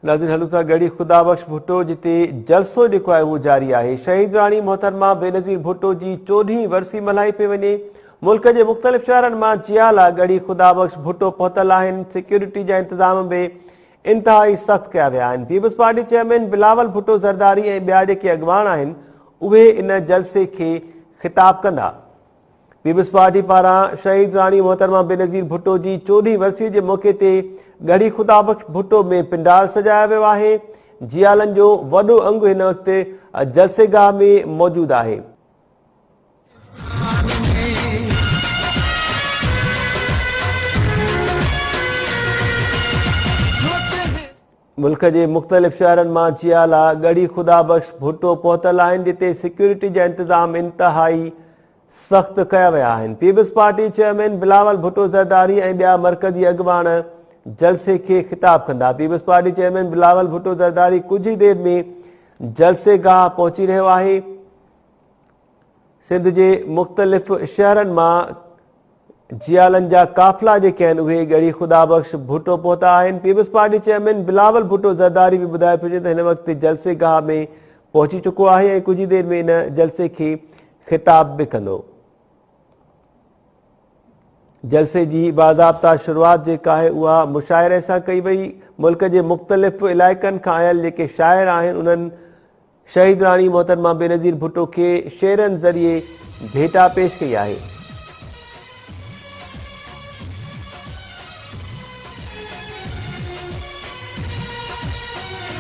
ناظرين هلون ٿا ڳڙهي خدا بخش ڀٽو جتي جلسو جيڪو آهي اهو جاري آهي. شهيد راڻي محترمه بينظير ڀٽو جي چوڏهين ورسي ملهائي پئي وڃي. ملڪ جي مختلف شهرن مان جيالا ڳڙهي خدا بخش ڀٽو پهتل آهن. سيڪيورٽي جا انتظام به انتهائي سخت ڪيا ويا آهن. Peoples party chairman Bilawal Bhutto Zardari ۽ ٻيا جيڪي اڳواڻ آهن اهي ان جلسي کي خطاب ڪندا. پيپلز پارٽي پاران شهيد راڻي محترمه بينظير ڀٽو جي چوڏهين ورسي جي موقعي تي ڳڙهي خدا بخش ڀٽو ۾ پنڊال سجايو ويو آهي، جيالن جو وڏو انگ هن وقت جلسي گاهه ۾ موجود آهي. ملڪ جي مختلف شهرن مان جيالا ڳڙهي خدا بخش ڀٽو پهتل آهن جتي سيڪيورٽي جا انتظام انتهائي سخت ڪيا ويا آهن. Peoples party chairman Bilawal Bhutto Zardari ۽ ٻيا مرڪزي اڳواڻ جلسي کي خطاب ڪندا. Peoples party chairman Bilawal Bhutto Zardari ڪجهه ئي دير ۾ جلسي گاهه پهچي رهيو آهي. سنڌ جي مختلف شهرن مان جيالن جا قافلا جيڪي آهن اهي ڳڙهي خدا بخش ڀٽو پهتا آهن. Peoples party chairman Bilawal Bhutto Zardari به ٻڌايو پيو وڃي ته هن وقت جلسي گاهه ۾ پهچي چڪو آهي ۽ ڪجهه ئي دير ۾ ان جلسي کي خطاب به ڪندو. جلسي جي باضابطا شروعات جيڪا آهي اها مشاعري سان ڪئي وئي. ملڪ جي مختلف علائقن کان آيل جيڪي شاعر آهن انهن شهيد راڻي محترمه بينظير ڀٽو کي شعرن ذريعي ڀيٽا پيش ڪئي آهي.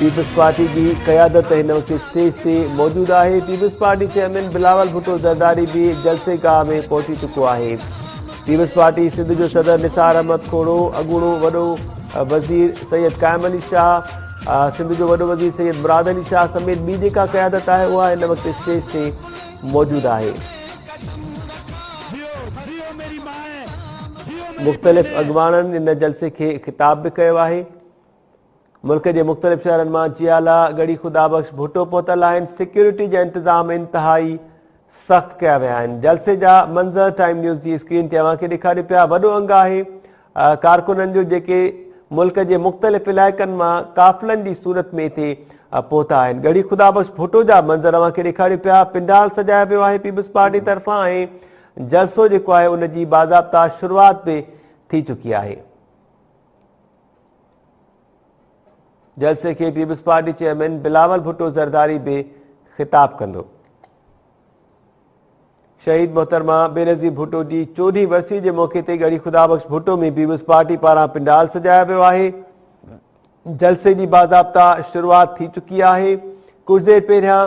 پيپلز پارٽي جي قيادت هن وقت اسٽيج تي موجود آهي. Peoples party chairman Bilawal Bhutto Zardari به جلسي گاهه ۾ پهچي چڪو آهي. پيپلز پارٽي سنڌ جو صدر نثار احمد کوڙو، اڳوڻو وڏو وزير سيد قائم علي شاهه، سنڌ جو وڏو وزير سيد مراد علي شاهه سميت ٻي جيڪا قيادت آهي اها هن وقت اسٽيج تي موجود آهي. مختلف اڳواڻن ان جلسي کي خطاب به ڪيو آهي. ملڪ جي مختلف شهرن مان جيالا، ڳڙهي خدا بخش ڀٽو پهتل آهن. سيڪيورٽي جا انتظام انتهائي سخت ڪيا ويا آهن. جلسي جا منظر ٽائيم نيوز جي اسڪرين تي اوهان کي ڏيکاريون پيا. وڏو انگ آهي ڪارڪنن جو جيڪي ملڪ جي مختلف علائقن مان قافلن جي صورت ۾ هتي پهتا آهن. ڳڙهي خدا بخش ڀٽو جا منظر اوهان کي ڏيکاريون پيا. پنڊال سجايو ويو آهي پيپلز پارٽي طرفان ۽ جلسو جيڪو آهي ان جي باضابطا شروعات به ٿي چڪي آهي. جلسي کي peoples party chairman Bilawal Bhutto Zardari به خطاب ڪندو. شهيد محترمه بينظير ڀٽو جي چوڏهين ورسي جي موقعي تي ڳڙهي خدا بخش ڀٽو ۾ پيپلز پارٽي پاران پنڊال سجايو ويو آهي. جلسي جي باضابطا شروعات ٿي چڪي آهي. ڪجهه دير پهريان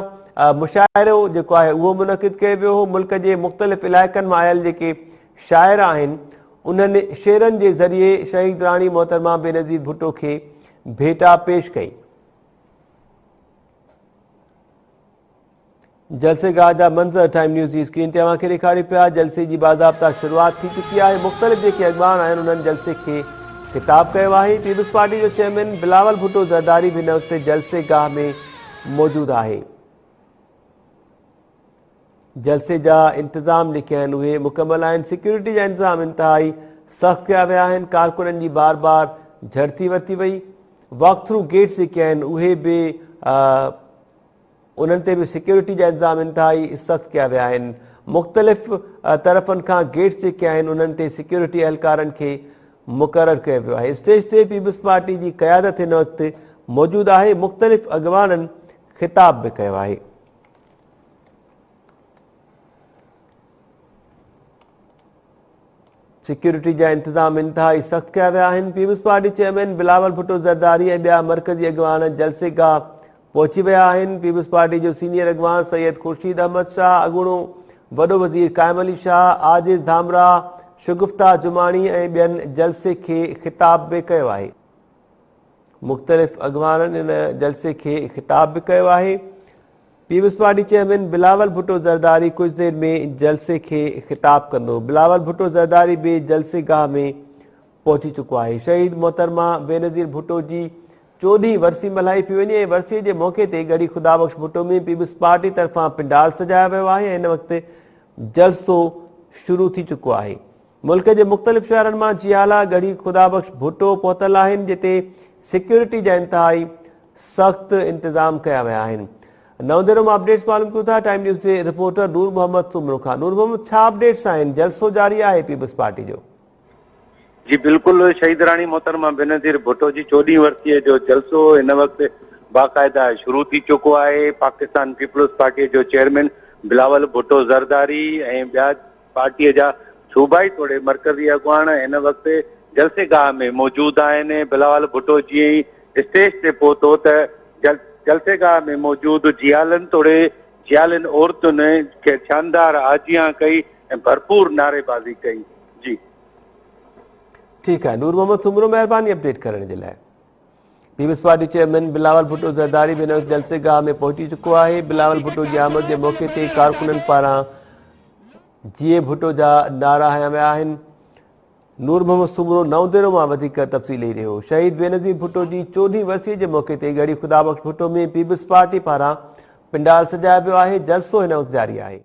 مشاعرو جيڪو آهي اهو منعقد ڪيو ويو هو. ملڪ جي مختلف علائقن مان آيل جيڪي شاعر آهن انهن شعرن جي ذريعي شهيد راڻي محترمه بينظير ڀٽو کي ڀيٽا پيش ڪئي. جلسي گاهه جا منظر ٽائيم نيوز جي اسڪرين تي اوهان کي ڏيکاريون پيا. جلسي جي باضابطا شروعات ٿي چڪي آهي. مختلف جيڪي اڳواڻ آهن انهن جلسي کي خطاب ڪيو آهي. پيپلز پارٽي جو چيئرمين بلاول ڀٽو زرداري به هن وقت جلسي گاهه ۾ موجود آهي. جلسي جا انتظام جيڪي آهن اهي مڪمل آهن. سيڪيورٽي جا انتظام انتهائي سخت ڪيا ويا آهن. ڪارڪنن جي بار بار جهڙتي ورتي وئي. واڪ ٿرو گيٽس جيڪي آهن اهي به انهن تي به سيڪيورٽي جا انتظام انتهائي سخت ڪيا ويا آهن. مختلف طرفن کان گيٽس جيڪي آهن انهن تي سيڪيورٽي اهلڪارن کي مقرر ڪيو ويو آهي. اسٽيج تي پيپلز پارٽي جي قيادت هن وقت موجود آهي. مختلف اڳواڻن خطاب به ڪيو آهي. سيڪيورٽي جا انتظام انتهائي سخت ڪيا ويا آهن. Peoples party chairman Bilawal Bhutto Zardari ۽ ٻيا مرڪزي اڳواڻ جلسي گاهه پهچي ويا آهن. پيپلز پارٽي جو سينيئر اڳواڻ سيد خورشيد احمد شاهه، اڳوڻو وڏو وزير قائم علي شاهه، عاجز ڌامراهه، شگفته جماڻي ۽ ٻين جلسي کي خطاب به ڪيو آهي. مختلف اڳواڻن ان جلسي کي خطاب به ڪيو آهي. Peoples party chairman Bilawal Bhutto Zardari ڪجهه دير ۾ جلسي کي خطاب ڪندو. بلاول ڀٽو زرداري به جلسي گاهه ۾ پهچي چڪو آهي. شهيد محترمه بينظير ڀٽو جي چوڏهين ورسي ملهائي پئي وڃي ۽ ورسي جي موقعي تي ڳڙهي خدا بخش ڀٽو ۾ پيپلز پارٽي طرفان پنڊال سجايو ويو آهي ۽ هن وقت جلسو شروع ٿي چڪو آهي. ملڪ جي مختلف شهرن مان جيالا ڳڙهي خدا بخش ڀٽو پهتل آهن جتي سيڪيورٽي جا انتهائي سخت انتظام ڪيا ويا آهن. نئون ديرو مان اپڊيٽس معلوم ڪيون ٿا ٽائيم نيوز جي رپورٽر نور محمد سومرو کان. نور محمد ڇا اپڊيٽس آهن جلسو جاري آهي پيپلز پارٽي جو. جي بلڪل شهيد راڻي محترمه بينظير ڀٽو جي چوڏهين ورسيء جو جلسو هن وقت باقاعده شروع ٿي چڪو آهي، پاڪستان پيپلز پارٽيء جو چيئرمين بلاول ڀٽو زرداري ۽ ٻيا پارٽيء جا صوبائي توڙي مرڪزي اڳواڻ هن وقت جلسي گاهه ۾ موجود آهن، بلاول ڀٽو جيئن ئي اسٽيج تي پهتو ته جلسي گاهه ۾ موجود جيالن توڙي جيالين عورتن کي شاندار آجيان ڪئي ۽ ڀرپور نعريبازي ڪئي. جي. ٺيڪ آهي نور محمد سومرو مهرباني اپڊيٽ ڪرڻ جي لاء. Peoples party chairman Bilawal Bhutto Zardari به هن وقت جلسي گاهه ۾ پهچي چڪو آهي. بلاول ڀٽو جي آمد جي موقعي تي ڪارڪنن پاران جيئي ڀٽو جا نعرا هنيا ويا آهن. نور محمد سومرو نئون ديرو مان وڌيڪ تفصيل ڏئي رهيو. شهيد بينظير ڀٽو جي چوڏهين ورسي جي موقعي تي ڳڙهي خدا بخش ڀٽو ۾ پيپلز پارٽي پاران پنڊال سجايو ويو آهي. جلسو هن وقت جاري آهي.